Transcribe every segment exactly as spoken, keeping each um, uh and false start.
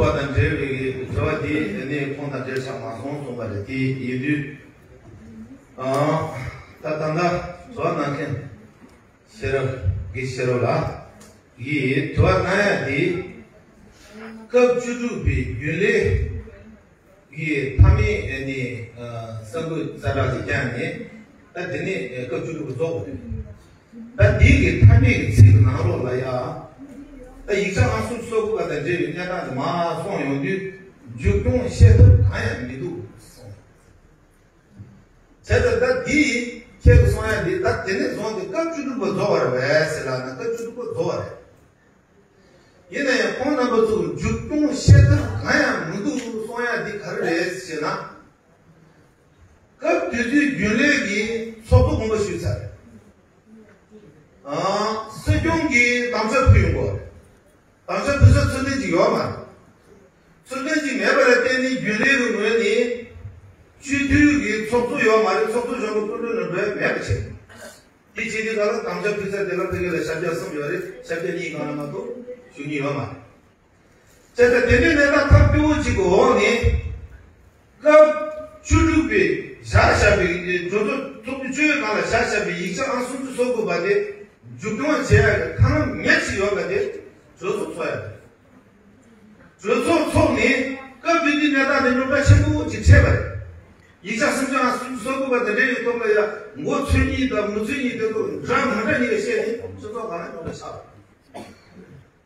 པ་དང་འབྲེལ་བའི་དྲི་བ་དེ་ནི་ཁོང་དང་འབྲེལ་ཆགས་མ་སོང་གསུངས་པ་རེད། དེ་ཡིན་དུས། ཨང་། ད་ད་ལྟ་དྲི་བ་གནང་མཁན་ཤེས་རབ་དགེ་ཤེས་རབ་ལགས་ཀྱིས་དྲི་བ་གནང་ཡ་དེ། སྐབས་བཅུ་དྲུག་པའི་རྒྱུན་ལས་ཀྱི་མཐའ་མའི་ཨ་ནི་གསར་འགོད་གསལ་བསྒྲགས་དེ་བསྐྱངས་ནས། ད་དེ་ནས་སྐབས་བཅུ་དྲུག་པ་རྫོགས་པ་རེད། ད་འདི་གི་མཐའ་མའི་ཚིག་གི་ནང་ལོགས་ལ་ཡ། ད་ཡིག་ཆ་ཨང་སུམ་ཅུ་སོ་དགུ་པ་དང་འབྲེལ་བའི་གནས་སྟངས་དེ་མར་སོང་ཡོང་དུས། མཇུག་སྐྱོང་བཤད་ཐབས་གང་ཡང་མི་འདུག་གསུངས། བྱས་ཙང་ད་འདི་ཁྱེད་ཀྱིས་གསུང་ཡ་འདི། ད་དེ་ནས་བཟུང་སྟེ་སྐབས་བཅུ་དྲུག་པ་རྫོགས་པ་རེད་ཟེར་ལབ་ན། སྐབས་བཅུ་དྲུག་པ་རྫོགས་པ་རེད། ཡིན་ན་ཡང་ཁོང་རྣམ་པ་ཚོ་མཇུག་སྐྱོང་བཤད་ཐབས་གང་ཡང་མི་འདུག་གསུང་ཡ་འདི་ག་རེ་རེད་ཟེར་ན། སྐབས་དེ་དུས་རྒྱུན་ལས་ཀྱི་ཚོགས་གཙོ་དགོངས་པ་ཞུས་ཚར་རེད། ཨང་། སྲིད་སྐྱོང་གིས་དམ་བཅའ་ཕུལ་ཡོང་གི་རེད། དམ་བཅའ་ཕུལ་ས་ཚུལ་ལྡན་ཅིག་ཡོད་མ་རེད། ཚུལ་ལྡན་ཅིག་མེད་པ་ལ་བརྟེན་ནས་རྒྱུན་ལས་ཀྱི་ངོས་ནས་སྤྱི་འཐུས་ཀྱི་ཚོགས་གཙོ་ཡོད་མ་རེད། ཚོགས་གཙོ་གཞོན་པ་སྐུ་མགྲོན་ནོར་བུ་མེད་པ་བྱས། དེ་བྱས་དུས་ག་ལ་དམ་བཅའ་ཕུལ་ས་དེ་ལ་ཕ་གི་ལ་ཤར་རྒྱག་གསུམ་ཡོད་རེད། ཤར་རྒྱག་གཉིས་སྒང་ལ་མ་གཏོགས་ཞུ་མཁན་ཡོད་མ་རེད། བྱས་ཙང་དེ་འདྲའི་གནས་སྟངས་ཐབས་སྐྱོ་བོ་གཅིག་གི་འོག་ནས། སྐབས་བཅུ་དྲུག་པའི་བཞག་བཞག་པའི་གྲོས་ཚོགས་ཚོགས་དུས་བཅུ་པའི་སྒང་ལ་བཞག་བཞག་པའི་ཡིག་ཆ་ཨང་སུམ་ཅུ་སོ་དགུ་པ་དེ་མཇུག་སྐྱོང་བྱེད་ཡག་གི་ཐབས་ལམ་ཉག་གཅིག་ཡོད་པ་དེ་གྲོས་ཚོགས་ཚོགས་ཡག་རེད། གྲོས་ཚོགས་ཚོགས་ནས་སྐབས་དེ་དུས་གནས་སྟངས་དེ་འགྲོ་གྲ་ཆེན་པོ་ཅིག་འཕྲད་པ་རེད། ཡིག་ཆ་སུམ་ཅུ་ཨང་སུམ་ཅུ་སོ་དགུ་པ་དེ་འདྲ་ཡི་ཐོག་ལ་ཡ་མགོ་ཚོས་གཉིས་དང་མི་ཚོས་གཉིས་དེ་ཚོ་འདྲ་མི་འདྲ་གཉིས་ཀ་བཤད་ནས་སྤྱི་ཚོགས་སྒང་ལ་འགྲོ་གྲ་ཆགས་པ་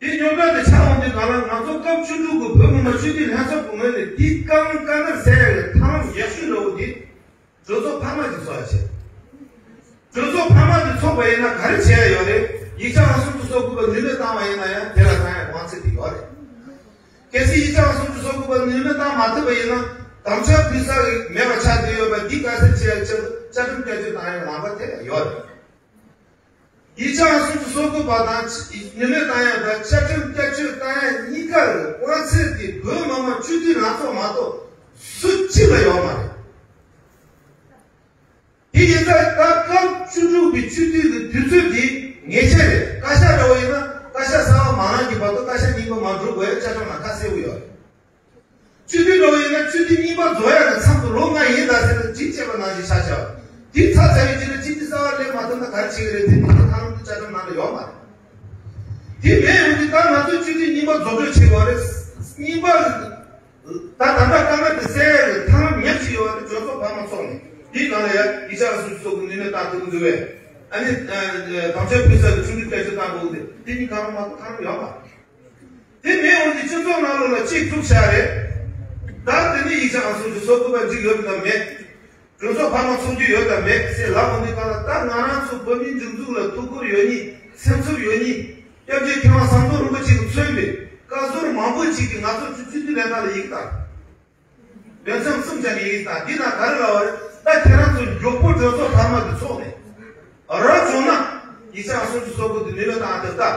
རེད། དེ་རྙོག་དྲ་དེ་ཆགས་འོང་དུས་གང་ལ་ང་ཚོ་སྐབས་བཅུ་དྲུག་གི་བོད་མི་མང་སྤྱི་འཐུས་ལྷན་ཚོགས་ཀྱི་ངོས་ནས་དེའི་དཀའ་ངལ་དཀའ་ངལ་སེལ་ཡག་གི་ཐབས་ལམ་ཡག་ཤོས་འདྲ་བོ་དེ་གྲོས་ཚོགས་འཕར་མ་ཅིག་ཚོགས་ཡག་བྱས། གྲོས་ཚོགས་འཕར་མ་དེ་ཚོགས་པ་ཡིན་ན་ག་རེ་བྱེད་ཡག་ཡོད་རེད། ཡིག་ཆ་ཨང་སུམ་ཅུ་སོ་དགུ་པ་ནུས་མེད་བཏང་བ་ཡིན་ན་ཡང་དེ་ལ་བཏང་ཡག་དབང་ཚད་དེ་ཡོད་རེད། གལ་སྲིད་ཡིག་ཆ་ཨང་སུམ་ཅུ་སོ་དགུ་པ་ནུས་མེད་བཏང་མ་ཐུབ་པ་ཡིན་ན་དམ་བཅའ་ཕུལ་ས་མེད་པ་ཆགས་བསྡད་ཡོད་པ་འདི་དཀའ་སེལ་བྱེད་ཡག་ཆེད་དུ་བཅའ་ཁྲིམས་བསྐྱར་བཅོས་བཏང་ཡག་ལམ་ཁ་དེ་ལ་ཡོད་རེད། ཡིག་ཆ་ཨང་སུམ་ཅུ་སོ་དགུ་པ་དང་ནུས་མེད་བཏང་ཡག་དང་བཅའ་ཁྲིམས་བསྐྱར་བཅོས་བཏང་ཡག་གཉིས་ཀར་དབང་ཚད་དེ་བོད་མི་མང་སྤྱི་འཐུས་ལྷན་ཚོགས་མ་གཏོགས་སུ་གཅིག་ལ་ཡོད་མ་རེད། དེ་ཡིན་ཙང་ད་སྐབས་བཅུ་དྲུག་པའི་སྤྱི་འཐུས་ཀྱི་དུས་ཚོད་འདི་ངེས་ཅན་རེད། བཀའ་ཤག་འདྲ་བོ་ཡིན་ན་བཀའ་ཤག་གསར་པ་མ་ལངས་ཀྱི་བར་དུ་བཀའ་ཤག་རྙིང་པ་མ་འགྲོ་དགོས་ཡག་བཅའ་ཁྲིམས་ནང་ཁ་གསལ་པོ་ཡོད་རེད། སྤྱི་འཐུས་འགྲོ་བ་ཡིན་ན་སྤྱི་འཐུས་རྙིང་པ་རྫོགས་ཡག་གི་མཚམས་སུ་ལོ་ལྔ་ཡིན་ད་ཟེར་ནས་སྒྲིག་བཅད་པ་ནང་བཞིན་བཞག་བཞག་དེ་ཚར་ཚར་བའི་རྗེས་ལ་སྤྱི་འཐུས་གསར་པ་སླེབས་མ་ཐུབ་ན་ག་རེ་བྱེད་ཀྱི་རེད་དེ་དེ་ཐང་རུ་བཅའ་ཁྲིམས་ནང་ལ་ཡོད་མ་རེད། དེ་མེད་འོང་དུས་ད་ང་ཚོས་སྤྱི་འཐུས་རྙིང་པ་རྫོགས་སྤྲོད་བྱེད་དགོས་རེད། རྙིང་པ་ད་ད་ལྟ་དཀའ་ངལ་དེ་སེལ་ཡག་གི་ཐབས་ལམ་ཉག་གཅིག་ཡོད་པ་དེ་གྲོས་ཚོགས་འཕར་མ་ཚོགས་ནས་དེའི་ནང་ལ་ཡ་ཡིག་ཆ་ཨང་སུམ་ཅུ་སོ་དགུ་ནུས་མེད་བཏང་ཐུབ་ཀྱི་འདུག་བས། ཨ་ནི་དམ་བཅའ་ཕུལ་ས་གི་ཆུང་འདྲི་སྐད་ཆ་བཏང་དགོས་ཀྱི་འདུག་དེ་གཉིས་ཁ་རོག་མ་གཏོགས་ཐབས་ལམ་ཡོད་མ་རེད། དེ་མེད་འོང་དུས་སྤྱི་ཚོགས་ནང་ལོགས་ལ་གཅིག་ཐུག་ཤག་རེད། ད་དེ་ནས་ཡིག་ཆ་ཨང་སུམ་ཅུ་སོ་དགུ་པ་འགྲིག་ཡོད་དམ་མེད། གྲོས་ཚོགས་འཕར་མ་ཚོགས་རྒྱུ་ཡོད་དམ་མེད་ཟེར་ལབ་འོང་དུས་གང་ལ་ད་ང་རང་ཚོ་བོད་མིའི་སྒྲིག་འཛུགས་ལ་ཐུགས་ཁུར་ཡོད་མཁན་སེམས་འཚབ་ཡོད་མཁན་སྐྱབས་རྗེ་མཁས་དབང་ཟམ་གདོང་རིན་པོ་ཆེ་གིས་མཚོན་པའི་བཀའ་ཟུར་མང་པོ་ཅིག་གིས་ང་ཚོ་སྤྱི་འཐུས་ལས་ཁང་ལ་ཡིག་བཏང་། འོས་འཚམ་གསུམ་ཅན་གྱི་ཡིག་བཏང་། འདི་ན་ག་རེ་ལབ་པ་རེད། ད་ཁྱེད་རང་ཚོ་མགྱོགས་པོ་གྲོས་ཚོགས་འཕར་མ་དེ་ཚོགས་ནས། རབ་བྱུང་ན་ཡིག་ཆ་ཨང་སུམ་ཅུ་སོ་དགུ་དེ་ནུས་པ་བཏང་ཐུབ་ད།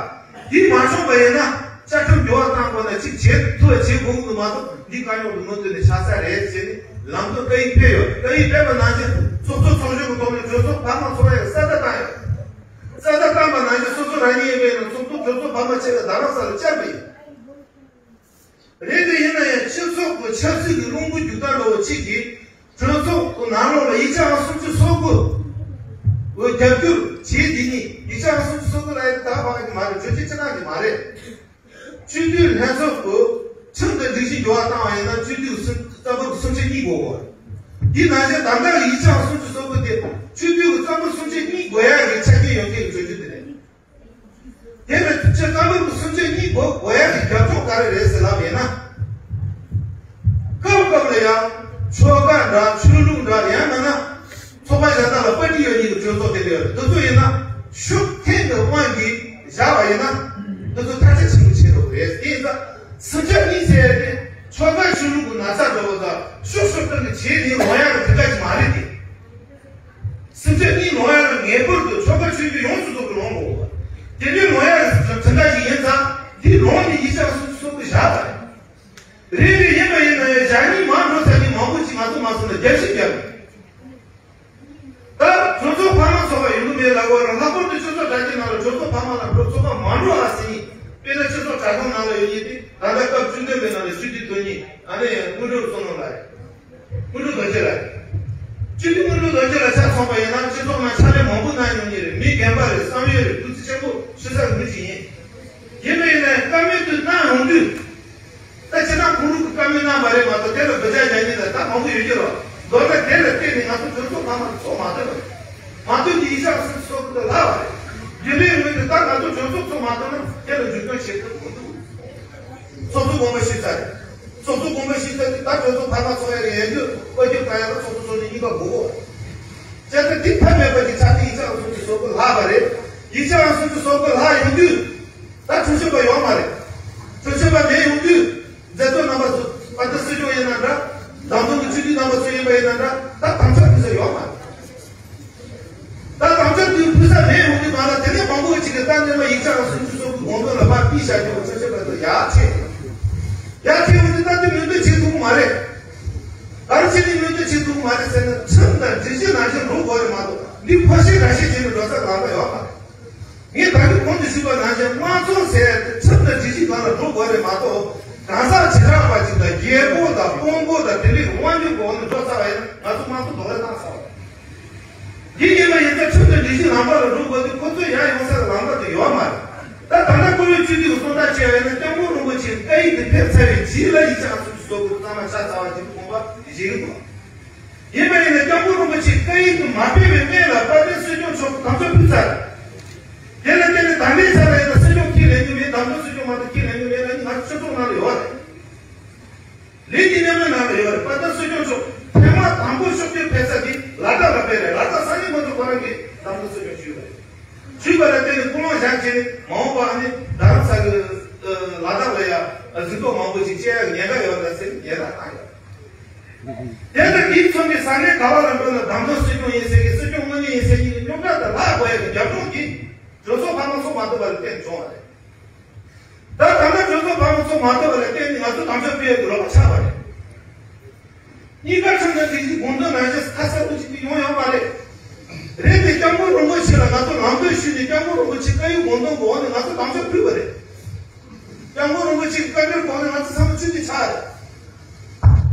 འདི་མ་བྱུང་བ་ཡིན་ན་བཅའ་ཁྲིམས་འགྱུར་བ་བཏང་དགོས་ན་གཅིག་བྱེད་ཐུབ་པ་བྱེད་དགོས་ཀྱི་མ་གཏོགས་འདི་དཀའ་རྙོག་དེ་མུ་མཐུད་ནས་ཆགས་ས་རེད་ཟེར་ནས་ལམ་སྟོན་བཀའ་ཡིག་ཕེབས་ཡོད། བཀའ་ཡིག་ཕེབས་པ་ནང་བཞིན་ཚོགས་གཙོ་ཚོགས་གཞོན་གྱི་ཐོག་ནས་གྲོས་ཚོགས་འཕར་མ་ཚོགས་ཡག་གི་གསལ་བརྡ་བཏང་ཡོད། གསལ་བརྡ་བཏང་པ་ནང་བཞིན་སོ་སོ་རང་ཉིད་ཡིན་པས་ན་ཚོགས་གཙོ་གྲོས་ཚོགས་འཕར་མ་ཆེ་ལ་རྡ་རམ་ས་ལ་བཅར་བ་ཡིན། རེད་དེ་ཡིན་ན་ཡང་སྤྱི་ཚོགས་ཀྱི་ཆབ་སྲིད་ཀྱི་རླུང་བུ་རྒྱུག་སྟངས་འདྲ་བོ་གཅིག་གིས་གྲོས་ཚོགས་ཀྱི་ནང་ལོགས་ལ་ཡིག་ཆ་ཨང་སུམ་ཅུ་སོ་དགུ་འོ་རྒྱབ་སྐྱོར་བྱེད་དེ་ནི་ཡིག་ཆ་ཨང་སུམ་ཅུ་སོ་དགུ་ལ་ཡང་ད་བག་གི་མ་རེད། གྲོས་ཆོད་ཅི་གནང་གི་མ་རེད། སྤྱི་འཐུས་ལྷན་ཚོགས་ཀྱི་ཁྲིམས་དང་སྒྲིག་གཞི་འགྱུར་བ་བཏང་བ་ཡིན་ན་སྤྱི་འཐུས་ཀྱི་སུམ་རྩ་འབོར་གྱི་སུམ་ཆ་གཉིས་དགོས་གོ། འདི་ནང་བཞིན་ད་ལྟ་གི་ཡིག་ཆ་ཨང་སུམ་ཅུ་སོ་དགུ་དེ་སྤྱི་འཐུས་ཀྱི་རྩ་འབོར་སུམ་ཆ་གཉིས་དགོས་ཡག་གི་ཆ་རྐྱེན་ཡོད་མཁན་གྱི་གྲོས་ཆོད་དེ་རེད། དེ་ལ་ཐུགས་ཆེ་བཀའ་མོལ་གྱི་སུམ་ཆ་གཉིས་འགོ་འགོ་ཡག་གི་རྒྱབ་ལྗོངས་ག་རེ་རེད་ཟེར་ལབ་ཡིན་ན། སྐབས་སྐབས་ལ་ཡང་ཆོལ་ཁ་འདྲ་ཆོས་ལུགས་འདྲ་ཡང་མིན་ན་ཚོགས་པ་གཞན་དག་ལ་པར་ཊི་ཡོད་མཁན་གྱི་གྲོས་ཚོགས་དེ་འདྲ་ཡོད་རེད། འདི་ཚོ་ཡིན་ན་ཤུགས་འཐེན་གྱི་དབང་གིས་བཞག་པ་ཡིན་ན་འདི་ཚོ་ཐལ་ཆ་ཆེན་པོ་ཆེ་འགྲོ་གི་རེད། དེ་ཡིན་ཙང་སུམ་ཆ་གཉིས་ཟེར་ཡག་དེ་ཆོལ་ཁ་ཆོས་ལུགས་ཀྱི་ན་ཚ་འདྲ་བོ་དང་ཤོག་ཤོག་སྟེང་གི་བྱེད་ནི་ལོང་ཡག་གི་དེ་ག་ཅིག་མ་རེད་དེ། སེམས་ཅན་གཉིས་ལོང་ཡག་ལ་ངེས་པར་དུ་ཆོལ་ཁ་ཆོས་བརྒྱུད་ཡོངས་སུ་རྫོགས་པའི་ལོང་དགོས། དེ་འདྲའི་ལོང་ཡག་གི་གྲུབ་མཐའ་ཞིག་ཡིན་ཙང་འདི་ལོང་ནས་ཡིག་ཆ་སོ་སོ་གི་བཞག་པ་རེད། རེད་རེད། ཡིན་པ་ཡིན་ན་ཡང་བཞག་ཉིན་མ་འགྲོ་ཚར་ནས་མང་པོ་ཅིག་ང་ཚོ་མ་སོང་ན་རྒྱབ་ཤིག་རྒྱབ། ད་གྲོས་ཚོགས་འཕར་མ་ཚོགས་པ་ཡོང་གི་མེད་ལབ་དགོས་རེད། ལྷག་པར་དུ་སྤྱི་ཚོགས་དྲ་རྒྱའི་ནང་ལ་གྲོས་ཚོགས་འཕར་མ་ལ་གྲོས་ཚོགས་པ་མ་འགྲོ་ཨ་ཟེར་ནས་ དཔེར་ན་སྤྱི་ཚོགས་དྲ་ཁང་ནང་ལ་ཡོད་མཁན་དེ་ད་ལྟ་སྐབས་བཅུ་བདུན་པའི་ནང་ལ་སྤྱི་འཐུས་དོན་གཉིས། ཨ་ནི་དངོས་གྲུབ་བསོད་ནམས་ལགས་རེད། དངོས་གྲུབ་རྡོ་རྗེ་ལགས་རེད། སྤྱི་འཐུས་དངོས་གྲུབ་རྡོ་རྗེ་ལགས་ཆ་མཚོན་པ་ཡིན་ན། སྤྱི་ཚོགས་ནང་ཕྱག་ལས་མང་པོ་གནང་མྱོང་མཁན་རེད། མི་རྒན་པ་རེད། བསམ་ཡས་རེད། བདུད་རྩི་ཆེན་པོ་ཞུ་ས་མི་ཅིག་ཡིན། ཡིན་པ་ཡིན་ནའི་བཀའ་མོལ་དུ་གནང་ཡོང་དུས། ད་ཁྱེད་རང་ཁོང་ཁྲོ་གི་བཀའ་མོལ་གནང་བ་རེད་མ་གཏོགས། དེ་ལ་དགག་བྱ་རྒྱག་མཁན་ད་མང་པོ་ཡོད་ཀྱི་རེད། མདོར་ན་དེ་ལ་བརྟེན་ནས་ང་ཚོ་གྲོས་ཚོགས་ཕ་མ་ཚོགས་མ་ཐུབ་པ་རེད། མ་ཐུབ་དེ་ཡིག་ཆ་སོགས་སོགས་ཀྱི་ལྷག་པ་རེད། རྒྱུན་ལས་ངོས་ནས་ད་ང་ཚོ་གྲོས་ཚོགས་ཚོགས་མ་ཐུབ་ན་དེ་ལ་འཇུག་སྐྱོང་བྱེད་ཐུབ་མི་འདུག། ཚོགས་གཙོ་དགོངས་པ་ཞུས་ཚར་རེད། ཚོགས་གཙོ་དགོངས་པ་ཞུས་ཚར་དུས་ད་གྲོས་ཚོགས་ཕ་མ་ཚོགས་ཡ་རེད། ཡན་དུ་བཀའ་ཁྱབ་བཏང་ཡ་ལ་ཚོགས་གཙོ་ཚོགས་གཉིས་གཉིས་ཀ་དགོས་གོ། བྱས་ཙང་དེ་ཕན་མེད་པ་གི་ཆ་ནས་ཡིག་ཆ་སོགས་ཀྱི་སོགས་ཀྱི་ལྷག་པ་རེད། ཡིག་ཆ་སོགས་ཀྱི་སོགས་ཀྱི་ལྷག་ཡོང་དུས། ད་གྲོས་ཆོད་པ་ཡོད་མ་རེད། གྲོས་ཆོད་པ་མེད་ཡོང་དུས། མཛད་གཙོ་རྣམ་པ་ཚོ་པ་ད་སྲིད་སྐྱོང་ཡིན་ན་འདྲ། བདམས་ཐོན་གྱི་སྤྱི་འཐུས་རྣམ་པ་ཚོ་ཡིན་པ་ཡིན་ན་འདྲ། ད་དམ་བཅའ་ཕུལ་ས་ཡོད་མ་རེད། ད་དམ་བཅའ་དེ་ཕུལ་ས་མེད་ཡོང་དུས་མ་ལ། དེ་ནས་མང་པོ་ཅིག་གིས་ད་ནས་མ་ཡིག་ཆ་སོགས་ཀྱི་སོགས་ཀྱི་དགོངས་དོན་ལ་མར་ཕུད་བཞག་རྒྱུ་གྲོས་ཆོད་པ་ཚོ་ཡར་ཆེ། ཡར་ཆེ་ཡོང་དུས་ད་དེ་མོས་མཐུན་བྱེད་ཐུབ་ཀྱི་མ་རེད། ག་རེ་བྱས་ནས་མོས་མཐུན་བྱེད་ཐུབ་ཀྱི་མ་རེད་ཟེར་ན། ཁྲིམས་དང་སྒྲིག་གཞི་ནང་བཞིན་འགྲོ་དགོས་རེད་མ་གཏོགས། འདི་ཕར་བཤད་ར་བཤད་བྱས་ནས་འགྲོ་ས་ལམ་ཁ་ཡོད་མ་རེད། ངས་ད་རེས་གོང་དུ་ཞུས་པ་ནང་བཞིན་དམངས་གཙོ་ཟེར་ཡ་དེ་ཁྲིམས་དང་སྒྲིག་གཞི་སྒང་ལ་འགྲོ་དགོས་རེད་མ་གཏོགས། གང་ཟག་བྱེ་བྲག་པ་ཅིག་དང་རྒྱལ་པོ་དང་དཔོན་པོ་དང་དེ་འདྲའི་དབང་སྒྱུར་གྱི་འོག་ནས་འགྲོ་ཚར་བ་ཡིན་ན། ང་ཚོ་དམངས་གཙོ་རྡོག་རོལ་བཏང་ཚར་བ་རེད། འདི་ཡིན་པ་ཡིན་ཙང་ཁྲིམས་དང་སྒྲིག་གཞི་ལམ་ཁ་ལ་འགྲོ་དགོས་དུས། ཁོ་ཚོས་ཡར་ཡོང་ས་ལ་ལམ་ཁ་དེ་ཡོད་མ་རེད། ད་ད་ལྟ་བཀུར་འོས་སྤྱི་འཐུས་ཀྱི་གསུང་བསྒྲགས་བྱས་པ་ཡིན་ན། སྐྱབས་མགོན་རིན་པོ་ཆེའི་བཀའ་ཡིག་དེ་ཕེབས་ཚར་བའི་རྗེས་ལ་ཡིག་ཆ་སོགས་ཀྱི་སོགས་ཀྱི་གཙང་མ་ཆགས་ཚར་བ་ཅིག་དགོངས་པ་བཞེས་ཀྱི་འདུག། ཡིན་པ་ཡིན་ན་སྐྱབས་མགོན་རིན་པོ་ཆེས་བཀའ་ཡིག་དེ་མ་ཕེབས་པའི་སྔོན་ལ་དཔལ་ལྡན་སྲིད་སྐྱོང་མཆོག་དམ་བཅའ་ཕུལ་ཚར། དེ་ལ་བརྟེན་ནས་ད་ལྟའི་ཆ་ལ་ཡིན་ན་སྲིད་སྐྱོང་ཁས་ལེན་གྱི་མེད། བདམས་ཐོན་སྲིད་སྐྱོང་མ་གཏོགས་ཁས་ལེན་གྱི་མེད་ལབ་མཁན་ང་ཚོ་སྤྱི་ཚོགས་ནང་ལ་ཡོད་རེད། ལས་ཀྱི་མཉམ་ལས་ནང་ལ་ཡོད་རེད། དཔལ་ལྡན་སྲིད་སྐྱོང་མཆོག་ཐེངས་མ་དང་པོ་ཕྱོགས་བསྐྱོད་ཕེབས་ས་དེ་ལ་དྭགས་ལ་ཕེབས་རེད། ལ་དྭགས་ས་གནས་མི་ཚོ་ཁོ་རང་གིས་བདམས་ཐོན་སྲིད་སྐྱོང་ཞུས་པ་རེད། ཞུས་པ་ལ་བརྟེན་ནས་སྐུ་ལུང་བཞེངས་བྱས་ནས། མ་འོངས་པ་ཨ་ནི་རྡ་རམ་ས་གི་ལ་དྭགས་ལ་ཡ་གཟེངས་རྟགས་མང་པོ་ཞིག་བཅད་ཡ་ཉེན་ཁ་ཡོད་རེད་ཟེར་ནས་ཉེན་བརྡ་བཏང་ཡོད། དེ་ལྟར་དེའི་ཚོ་ནས་ས་གནས་ག་བ་ལ་འགྲོ་ན། བདམས་ཐོན་སྲིད་སྐྱོང་ཡིན་ཟེར་གི། སྲིད་སྐྱོང་དངོས་གནས་ཡིན་ཟེར་གི་གི་རྙོག་དྲ་དང་ལྷག་དགོས་ཡ་གི་རྒྱབ་ལྗོངས་འདི་གྲོས་ཚོགས་ཕ་མ་ཚོགས་མ་ཐུབ་པ་ལ་བརྟེན་བྱུང་བ་རེད། ད་ད་ལྟ་གྲོས་ཚོགས་ཕ་མ་ཚོགས་མ་ཐུབ་པ་ལ་བརྟེན་ནས་ང་ཚོ་དམ་བཅའ་ཕུལ་ཡ་གི་ལོ་ཁ་ཆག་པ་རེད། གཉིས་ཀ་ཁྲིམས་དང་སྒྲིག་གཞི་དགོངས་དོན་ནང་བཞིན་ཁ་གསལ་པོ་ཅིག་གི་ཡོང་ཡོད་མ་རེད། རེད་དེ་སྐྱབས་མགོན་རིན་པོ་ཆེ་ལ་ང་ཚོ་ལམ་སྟོན་ཞུས་ནས། སྐྱབས་མགོན་རིན་པོ་ཆེ་བཀའ་ཡིག་དགོངས་དོན་གི་འོག་ནས་ང་ཚོ་དམ་བཅའ་ཕུལ་བ་རེད། སྐྱབས་མགོན་རིན་པོ་ཆེ་གི་བཀའ་འཁྲོལ་གོང་ནས་ང་ཚོ་ཚང་མ་ཆུ་ཚོད་ཆགས་རེད།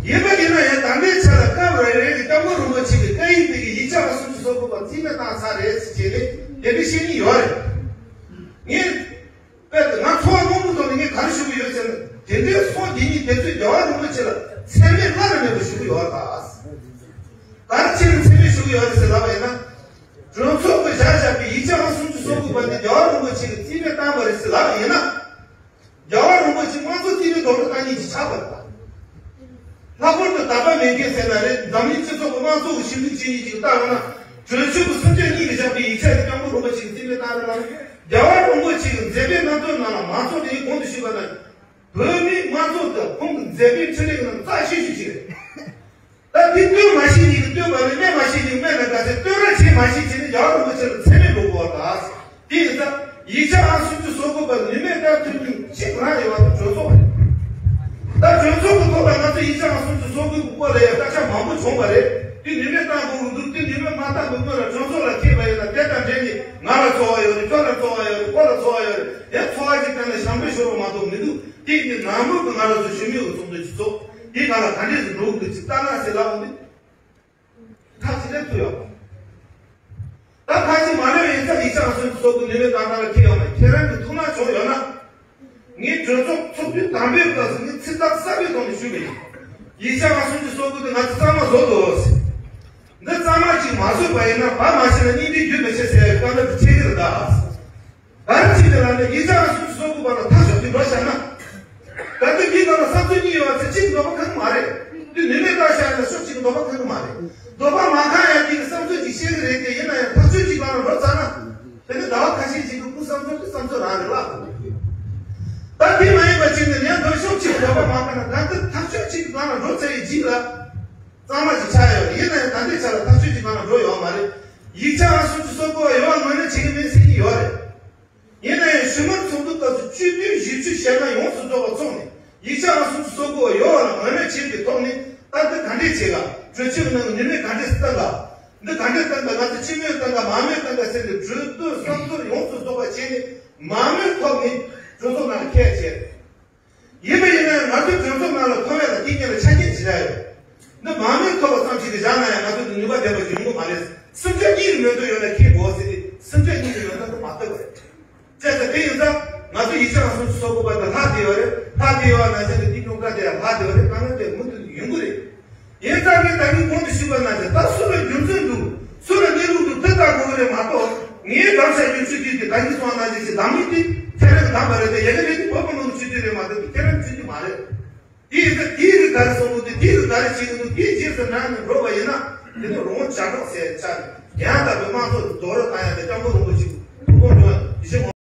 ཡིན་པ་ཡིན་ན་ཡང་ད་ལྟའི་ཆ་ལ་སྐབས་རེ་རེ་གི་སྐྱབས་མགོན་རིན་པོ་ཆེ་གི་བཀའ་ཡིག་དེ་གི་ཡིག་ཆ་ལ་སུམ་ཅུ་སོ་དགུ་པ་རྩིས་མེད་བཏང་ཚར་རེད་ཟེར་བྱས་ནས་དེ་འདྲ་བཤད་ཀྱི་ཡོད་རེད། ངས་དཔེ་དེ་ང་ཚོར་བ་རྨོངས་པོ་ཐོག་ནས་ངས་ག་རེ་ཞུ་གི་ཡོད་ཟེར་ན། དེ་འདྲའི་སོང་དེ་ཉིད་དེ་ཚོས་རྒྱལ་བ་རིན་པོ་ཆེ་ལ་མཚན་སྨད་སླར་མེད་པ་ཞུ་གི་ཡོད་ད། ག་རེ་བྱས་ནས་མཚན་སྨད་ཞུ་གི་ཡོད་རེད་ཟེར་ལབ་པ་ཡིན་ན། གྲོས་ཚོགས་ཀྱིས་བཞག་བཞག་པའི་ཡིག་ཆ་ཨང་སུམ་ཅུ་སོ་དགུ་པ་འདི་རྒྱལ་བ་རིན་པོ་ཆེ་གིས་རྩིས་མེད་བཏང་བ་རེད་ཟེར་ལབ་པ་ཡིན་ན། རྒྱལ་བ་རིན་པོ་ཆེ་དམངས་གཙོ་རྩིས་མེད་རྡོག་རོལ་བཏང་མཁན་ཅིག་ཆགས་པ་རེད། ལྷག་པར་དུ་དད་པ་མེད་མཁན་ཟེར་ན་རེད། འཛམ་གླིང་སྤྱི་ཚོགས་ཀྱི་དམངས་གཙོ་གི་ཞི་ལུགས་ཅན་ཡིན་ཅིག་ལྟ་འོང་ན། གྲོས་ཆོད་ཀྱི་སུམ་ཅུ་གཉིས་ལ་བཞག་པའི་ཡིག་ཆ་དེ་སྐྱབས་མགོན་རིན་པོ་ཆེ་གིས་རྩིས་མེད་བཏང་རེད་ལ། རྒྱལ་བ་རིན་པོ་ཆེ་གི་མཛད་པའི་རྣམ་ཐར་ནང་ལ་མང་ཚོགས་དེ་ཡིས་གོང་དུ་ཞུས་པ་ནང་བཞིན། བོད་མིའི་དམངས་གཙོ་དང་ཁོང་གི་མཛད་པའི་འཕྲིན་ལས་ཀྱི་ནང་རྩ་ཆེ་ཤོས་ཤིག་རེད། ད་འདི་སྟོན་མ་ཤེས་མཁན་གྱིས་སྟོན་པ་ནི། སྨྲ་མ་ཤེས་མཁན་གྱིས་སྨྲས་ན་དགའ་ཟེར། སྟོན་ར་བྱེད་མ་ཤེས་བྱས་ནས་རྒྱལ་བ་རིན་པོ་ཆེ་ལ་མཚན་སྨད་འགྲོ་དགོས་པ་དང་། དེ་ཡིན་ཙང་ཡིག་ཆ་ཨང་སུམ་ཅུ་སོ་དགུ་པ་ནུས་མེད་བཏང་ཐུབ་མཁན་གཅིག་རང་ཡོད་པ་དེ་གྲོས་ཚོགས་རེད། ད་གྲོས་ཚོགས་ཀྱི་ཐོག་ལ་ང་ཚོ་ཡིག་ཆ་ཨང་སུམ་ཅུ་སོ་དགུ་པའི་སྐོར་ལ་ཡང་སྐད་ཆ་མང་པོ་བྱུང་བ་རེད། དེ་ནུས་མེད་བཏང་དགོས་ཀྱི་འདུག། དེ་ནུས་མེད་མ་བཏང་གི་སྔོན་ལ་གྲོས་ཚོགས་ལ་འཁེལ་བ་ཡིན་ན། དེ་དང་འབྲེལ་ནས་ང་ལ་ཚོར་བ་ཡོད་རེད། ཁྱོད་ལ་ཚོར་བ་ཡོད་རེད། ཁོ་ལ་ཚོར་བ་ཡོད་རེད། ཡང་ཚོར་བ་ཅིག་བཏོན་ན་ཞང་པོའི་ཤོར་བ་མ་གཏོགས་མི་འདུག། དེ་ནི་ནང་ལོགས་ཀྱི་ང་རང་ཚོ་ཞི་མོལ་གྱི་ཚོགས་འདུ་ཅིག་ཚོགས། དེའི་ནང་ལ་ག་འདྲས་སེ་འགྲོ་གི་འདུག་ཅིག་ལྟ་ན་ཟེར་ལབ་འོང་དུས། ཐག་ཅིག་ལེན་ཐུབ་ཡོད་མ་རེད། ད་ཐག་ཅིག་མ་ལེན་པ་ཡིན་ཙང་ཡིག་ཆ་ཨང་སུམ་ཅུ་སོ་དགུ་ནུས་མེད་བཏང་སྟངས་ལ་འཁེལ་ཡོད་མ་རེད། ཁྱེད་རང་གི་ཐུགས་སྣང་བྱུང་ཡོད་ན། ངས་གྲོས་ཚོགས་ཚོགས་དུས་དང་པོའི་སྐབས་སུ་ངས་ཚིག་ཐག་གསལ་པོའི་ཐོག་ནས་ཞུས་པ་ཡིན། ཡིག་ཆ་ཨང་སུམ་ཅུ་སོ་དགུ་དེ་ང་ཚོས་གཙང་མ་བཟོ་དགོས་ཟེར། འདི་གཙང་མ་ཅིག་མ་བཟོས་པ་ཡིན་ན། བ་མ་ཤེས་ན་སྙིང་འདྲེ་རྒྱུ་མི་ཤེས་ཟེར་ཡ་གི་དཀའ་ངལ་དེ་འཕྲད་ཀྱི་རེད་ད། ག་རེ་བྱས་ནས་ལབ་ན། ཡིག་ཆ་ཨང་སུམ་ཅུ་སོ་དགུ་པ་ལ་ཐག་གཅོད་དེ་འགྲོ་བཞག་ན། ད་ལྟ་འདིའི་ནང་ལ་བསམ་ཚུལ་གཉིས་ཡོད་པ་ཚེ་གཅིག་འདོད་པ་ཁེངས་མ་རེད། འདི་ནུས་མེད་བཏང་བཞག་ན་ཕྱོགས་གཅིག་གི་འདོད་པ་ཁེངས་མ་རེད། འདོད་པ་མ་ཁེངས་ཡ་གཅིག་གི་བསམ་ཚུལ་གཅིག་བཤད་གི་རེད་དེ། ཡིན་ན་ཡང་ཐག་གཅོད་གཅིག་ལ་ལ་འགྲོ་ཚར་ན། དེ་ནི་ཟླ་བ་ཁ་ཤས་ཤིག་གི་སྐུ་བསམ་ཚུལ་དེ་བསམ་ཚུལ་རང་རེད་ལ། ད་དེ་མ་ཡིན་པ་ཅིག་ནི་ཡང་འདོད་ཕྱོགས་གཅིག་གི་འདོད་པ་མ་ཁེངས་ན། ད་ལྟ་ཐག་གཅོད་གཅིག་གི་ནང་ལ་འགྲོ་ཚར་ཡི་རྗེས་ལ། གཙང་མ་ཞིག་ཆགས་ཡོད་རེད། ཡིན་ན་ཡང་ད་ལྟའི་ཆ་ལ་ཐག་གཅོད་ཀྱི་ནང་ལ་འགྲོ་ཡོད་མ་རེད། ཡིག་ཆ་ཨང་སུམ་ཅུ་སོ་དགུ་པ་ཡོད་པ་ངོས་ལེན་བྱེད་ཀྱི་མིན་ཟེར་གྱི་ཡོད་རེད། ཡིན་ན་ཡང་ཞུ་མོལ་ཚོགས་འདུ་སྐབས་སུ་བཅུད་བསྡུས་ཞིབ་འཇུག་བྱས་ན་ཡོངས་སུ་རྫོགས་པ་ཚོགས་ནས། ཡིག་ཆ་ཨང་སུམ་ཅུ་སོ་དགུ་པ་ཡོད་པ་ལ་ངོས་ལེན་བྱེད་པའི་ཐོག་ནས། ད་འདི་ག་འདྲས་བྱེད་ག། གྲོས་ཆོད་ཀྱི་ནང་གི་ནུས་མེད་ག་འདྲས་སུ་བཏང་ག། འདི་ག་འདྲས་བཏང་ག། ང་ཚོ་སྤྱི་མོས་བཏང་ག། མང་མོས་བཏང་ག་ཟེར་ནས་གྲོས་བསྡུར་བསམ་ཚུལ་ཡོངས་སུ་རྫོགས་པ་བྱས་ནས། མང་མོས་ཐོག་ནས་གྲོས་ཚོགས་ནང་ ཡོང་གི་མ་རེད། སེམས་ཅན་གཉིས་ཀྱི་མེ་ཏོག་ཡོད་ན་ཁྱེད་འགོག་ཟེར་ཏེ། སེམས་ཅན་གཉིས་ཀྱི་མེ་ཏོག་དེ་མ་ཐོབ་པ་རེད། བྱས་ཙང་དེ་ཡིན་ཙང་ང་ཚོ་ཡིག་ཆ་ནང་སོ་སོ་གོ་བ་དང་ལྷ་དེ་ཡོད་རེད། ལྷ་དེ་ཡོད་ན་ཆ་དེ་དེ་སྙོམས་ཀ་དེ་ཡང་ལྷ་དེ་ཡོད་རེད། ད་ང་དེ་མུ་མཐུད་ཡོང་གི་རེད། ཡིན་ཙང་ངས་ད་ནི་གོང་དུ་ཞུས་པ་ནང་བཞིན་ད་སུ་ལ་རྒྱུ་མཚན་འདུག་སུ་ལ་གནས་ལུགས་འདུག་དེ་ལྟ་དགོས་ཀྱི་རེད་མ་གཏོགས། ངས་གདམ་བྱ་རྒྱུ་ཆུ་དུས་ཀྱི་ད་གིན་སོང་ནང་བཞིན་ཞིག་གདམ་མི་དེ་ཁྱེད་རང་གདམ་པ་རེད་དེ། ཡ་གི་རེད་དེ་བོད་པ་ནང་ཆུ་དུས་རེད་མ་གཏོགས་ཁྱེད་རང་ཆུ་དུས་མ་རེད། དེ་ཡིན་ཙང་དེའི་རིགས་ག་རེ་གསུང་གི་འདུག་དེའི་རིགས་ག་རེ་བྱེད་ཀྱི་འདུག་དེའི་རྗེས་སུ་འབྲངས་ནས་འགྲོ་བ་ཡིན་ན་དེ་ནི་རོང་བྱ་གྲོགས་ཟེར་ཆ་ནས་ཡང་དག་པའི་དམངས་གཙོ་རྡོག་རོལ་བཏང་ཡ་དེ་སྐྱབས་མགོན་རིན་པོ་ཆེ་ཐུགས་དགོངས་འགྲོ་བ་ཡིན་གཤིས་ངོ་།